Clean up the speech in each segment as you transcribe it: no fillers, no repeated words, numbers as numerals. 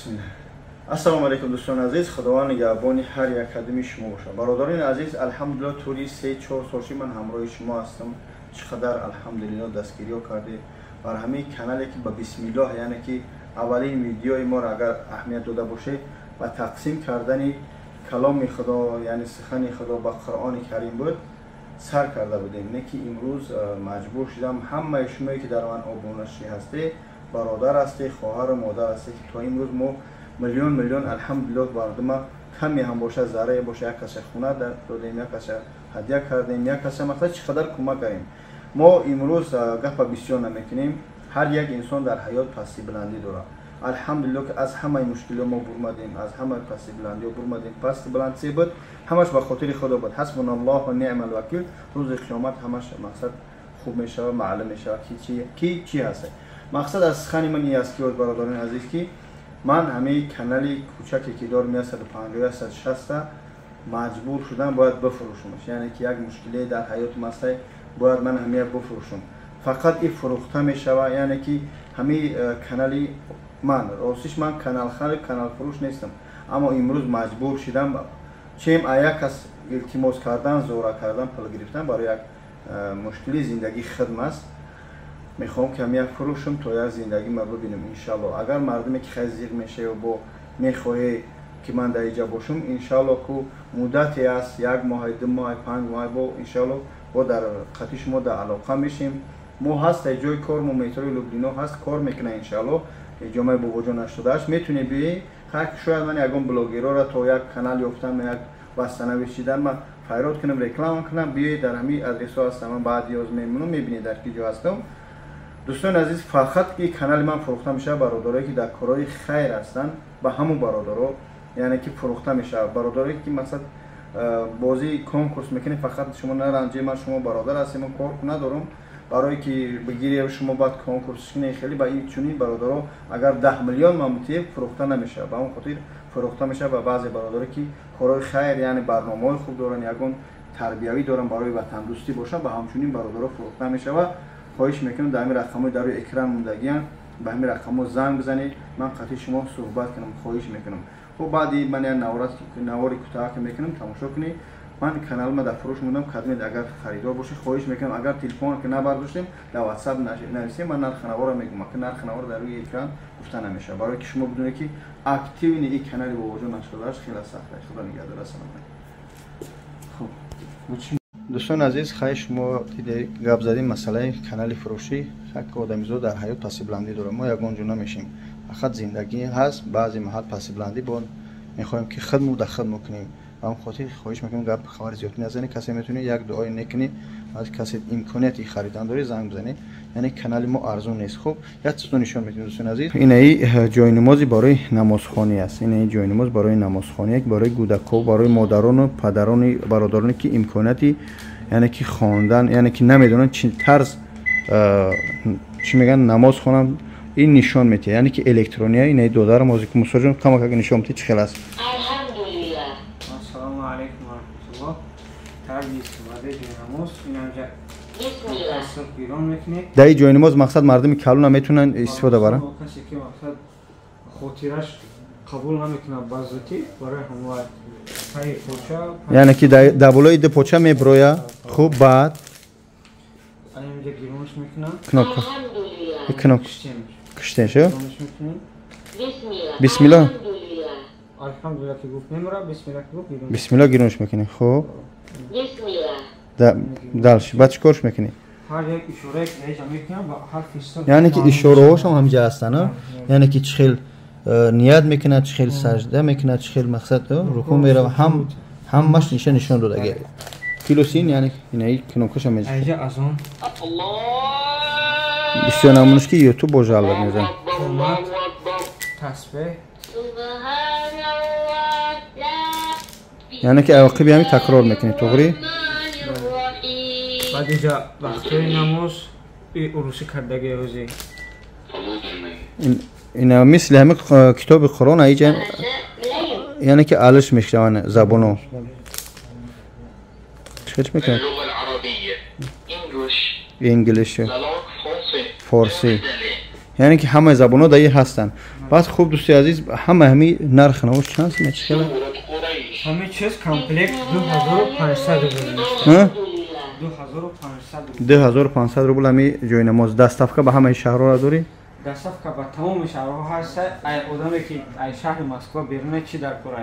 Бисмиллаҳ. Ассалому алайкум, дӯстони азиз. Худованд нигаҳбони ҳар як қадами шумо бошад. Бародарони азиз, алҳамдулиллоҳ, тӯли 3-4 сол шуд ман ҳамроҳи шумо ҳастам. Чӣ қадар, алҳамдулиллоҳ, дастгириҳо кардед бар ҳамаи канале ки ба бисмиллоҳ, яъне ки аввалин видеои моро агар аҳамият дода бошед, ба тақсим кардани каломи Худо, яъне сухани Худо ба Қуръони Карим буд, сар карда будем. Не ки имрӯз маҷбур шудам, ҳамаи шумое ки дар ман обунашӣ ҳастед, бародар ҳастед, хоҳару модар ҳастед, ки то имрӯз мо миллион миллион, алҳамдулиллоҳ, мардума каме ҳам бошад, заррае бошад, як каса хуна додем, як каса ҳадя кардем, як каса мақсад чӣ қадар кӯмак кардем. Мо имрӯз гапа бисёр намекунем. Ҳар як инсон дар ҳаёт пасти баландӣ дорад. Алҳамдулиллоҳ, ки аз ҳамаи мушкилиҳо мо бурмадем, аз ҳамаи пасти баландиҳо бурмадем. Пасти баланд се буд, ҳамаш ба хотири Худо буд. Ҳасбуналлоҳ ва ниъмал вакил. Рӯзи қиёмат ҳамаш мақсад хуб мешавад, маълум мешавад, ки чӣ ҳаст. Мақсад аз сухани ман ин аст, ки бародарони азиз, ки ман ҳамаи канали кӯчаке ки дорам, 150, 160, маҷбур шудам, бояд бифурӯшумаш. Яъне ки як мушкиле дар ҳаётим ҳаста, бояд ман ҳамия бифурӯшум. Фақат и фурӯхта мешавад, яъне ки ҳамаи канали ман, ростиш, ман каналхари, каналфурӯш нестам, аммо имрӯз маҷбур шудам, чем а як кас илтимос кардан, зора кардан, пул гирифтан, барои як мушкили зиндагии хидм аст, мехоҳам ки ҳамия фурӯшам, то як зиндагӣ ма бибинем, иншалло. Агар мардуме ки хеле зиқ мешавад, бо мехоҳе ки ман дар иҷа бошам, иншалло, ку муддате аст, як моҳ, 2 моҳ, 5 моҳ, бо иншалло бо дар қати шумо дар алоқа мешем. Мо ҳаст ҷои кор, мо метрои Люблино ҳаст, кор мекунад, иншалло. Ҷомаи Бобоҷон 88 метунед биёед. Хайр, шояд ман ягон блогерора то як канал ёфтан, як бастанависидан, ман файрод кунам, реклама кунам, биёед, дар ҳамин адресҳо ҳастам. Ман баъд ёз мемонам, мебинед, дар ки ҷо ҳастам. Дӯстони азиз, фақат ки канали ман фурӯхта мешавад бародарое ки дар корҳои хайр ҳастанд, ба ҳамон бародаро, яъне ки фурӯхта мешавад. Бародарое ки мақсад бозии конкурс мекунед, фақат шумо наранҷе, ман шумо бародар ҳастем, ман кор надорам, барое ки бигирем шумо баъд конкурс кунед. Хеле ба ин чунин бародаро, агар 10 миллион мамутие, фурӯхта намешавад. Ба он хотир фурӯхта мешавад ба баъзе бародаре ки корҳои хайр, яъне барномаҳои хуб доранд, ягон тарбиявӣ доранд, барои ватандӯстӣ бошанд, ба ҳамчунин бародаро фурӯхта мешавад. Хоҳиш мекунам, дар ҳамин рақамҳои дар рӯи экран мондагиянд, ба ҳамин рақамҳо занг бизанед, ман қатъи шумо суҳбат кунам, хоҳиш мекунам. Хуб, баъди ман як навори кӯтоҳ мекунам, тамошо кунед. Ман каналма дар фурӯш мондам, кадмед, агар харидор бошед, хоҳиш мекунам, агар телефон ки набардоштем, дар WhatsApp нависем, ман нархи наворро мегӯям, ки нархи навор дар рӯи экран гуфта намешавад, барое ки шумо бидонед, ки активный и канали Бобоҷон 88 хеле сахт. Худо нигаҳдор, ассалому алайкум. Хуб, дӯстони азиз, хайр, шумо гап задем масъалаи канали фурӯшӣ. Ҳак, одамизод дар ҳаёт пасибландӣ дорад, мо ягон ҷо намешем, фақат зиндагӣ ҳаст. Баъзе маҳал пасибландӣ бо мехоҳем, ки хидму дар хидму кунем. Ба он хотир хоҳиш мекунем, гап хабари зиёд назанед. Касе метавонед як дуои некунӣ, аз касе имконияти харидан доред, занг бизанед. Яъне канали мо арзон нест. Хуб, як чизро нишон медиҳем, дӯстони азиз. Инаи ҷойнамози барои намозхонӣ аст. Инаи ҷойнамоз барои намозхонӣ, барои кӯдакҳо, барои модарону падарони бародароне ки имконияти, яъне ки хондан, яъне ки намедонанд чӣ тарз, чӣ мегӯянд, намоз хонанд, ин нишон медиҳад, яъне ки электрония. Инаи додарам ҳозир, Мусоҷон, камакак нишон медиҳад, чӣ хел аст. Ассалому алайкум ва раҳматуллоҳ. Тарзи истифодаи ҷойнамоз инамҷа гирон мекунед. Дар ин ҷойнамоз мақсад мардуми калона метавонанд истифода баранд. Касе ки мақсад хотираш қабул намекунад ба зудӣ, барои ҳамвай таи поча. Яъне ки дар болои ду поча меброя. Хуб, баъд? Инамҷа гиронш мекунанд. Кнопка, кнопка киштеш. Бисмиллоҳ. Алҳамдулилла ки гуфт, мемура, бисмилла ки гуфт, гирон. Бисмилла, гиронш мекунӣ. Хуб, дальше баъд чӣ корш мекунӣ? Ҳар як ишорае ки дар мекунам ба ҳарфи ҳисоб. Яъне ки ишораҳошам ҳамҷа ҳастанд, яъне ки чӣ хел ният мекунад, чӣ хел сажда мекунад, чӣ хел мақсад рукӯъ мерава, ҳам ҳамаш нишон додаги. Плюс ин, яъне инаи кнопкаша меҷа. Айҷа азон. Бисёр намунаш ки Ютуб бо жалоб мезанад. Қомат, тасбеҳ. Яъне ки ақиби ҳами такрор мекунӣ, туғри? Баъд инҷа вақтҳои намоз, урусӣ кардаги ҳозир. Ина мисли ҳами китоби Қуръон аиҷа, яъне ки алиш мешаванд забоно. Чӣ мекунад? English, форсӣ, яъне ки ҳамаи забонҳо дар ин ҳастанд. Баъд хуб, дӯсти азиз, ҳама ҳами нарх навош чанд сум чӣ хела? Ҳами чиз комплект 2500 рубл. 2500 рубл. 2500 рубл ҳами ҷои намоз. Доставка ба ҳамаи шаҳрҳоро дорӣ? Доставка ба тамоми шаҳрҳо ҳаст. Ай одаме ки ай шаҳри Москва беруна, чӣ дар кора,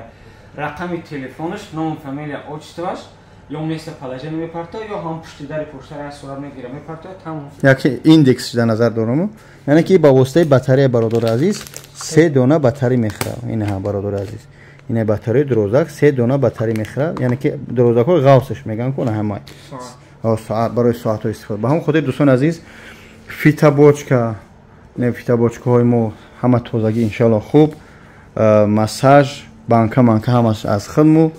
рақами телефонаш, ном, фамилия, отчествоаш, ё местоположение мепартоя, ё ҳам пушти дари почтара аз сурат мегира, мепартоя, тамом. Яке индекс дар назар дорам, яъне ки ба воситаи батарея, бародари азиз, се дона батарея мехӯра. Ина, бародари азиз, ина батарея дурозак, се дона батарея мехӯра, яъне ки дурозакҳои ғавсаш мегӯянд ку, ҳамаи барои соатҳо истифода. Ба ҳамон хотир, дӯстони азиз, фитобочка, не, фитобочкаҳои мо ҳама тозагӣ, иншоалло, хуб, массаж, банка манка ҳамаш аз хидму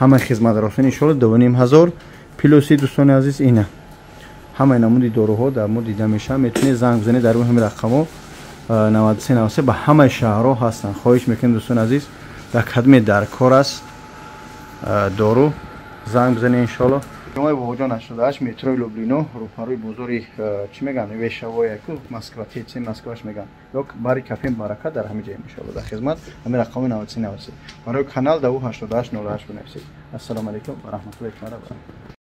ҳамаи хизматрасони, иншоалло, 2500 плюси. Дӯстони азиз, ина ҳамаи намуди доруҳо дар мо дида мешавад. Метавонед занг бизанед дар ҳамин рақамҳо 93 93, ба ҳамаи шаҳрҳо ҳастанд. Хоҳиш мекунем, дӯстони азиз, дар кадме дар кор аст дору, занг бизанед, иншоалло. Ҷумъаи Бобоҷон 88, метрои Люблино, рӯпарӯи бозори, чӣ мегӯянд, вешавое ку Москва, ТЦ Москваш мегӯянд, ё бари кафе Барака, дар ҳамин ҷоем, иншоалло, дар хизмат. Ҳамин рақами 93 93 барои канал, даву 88 08 бинависед. Ассалому алайкум ва раҳматуллоҳи таала.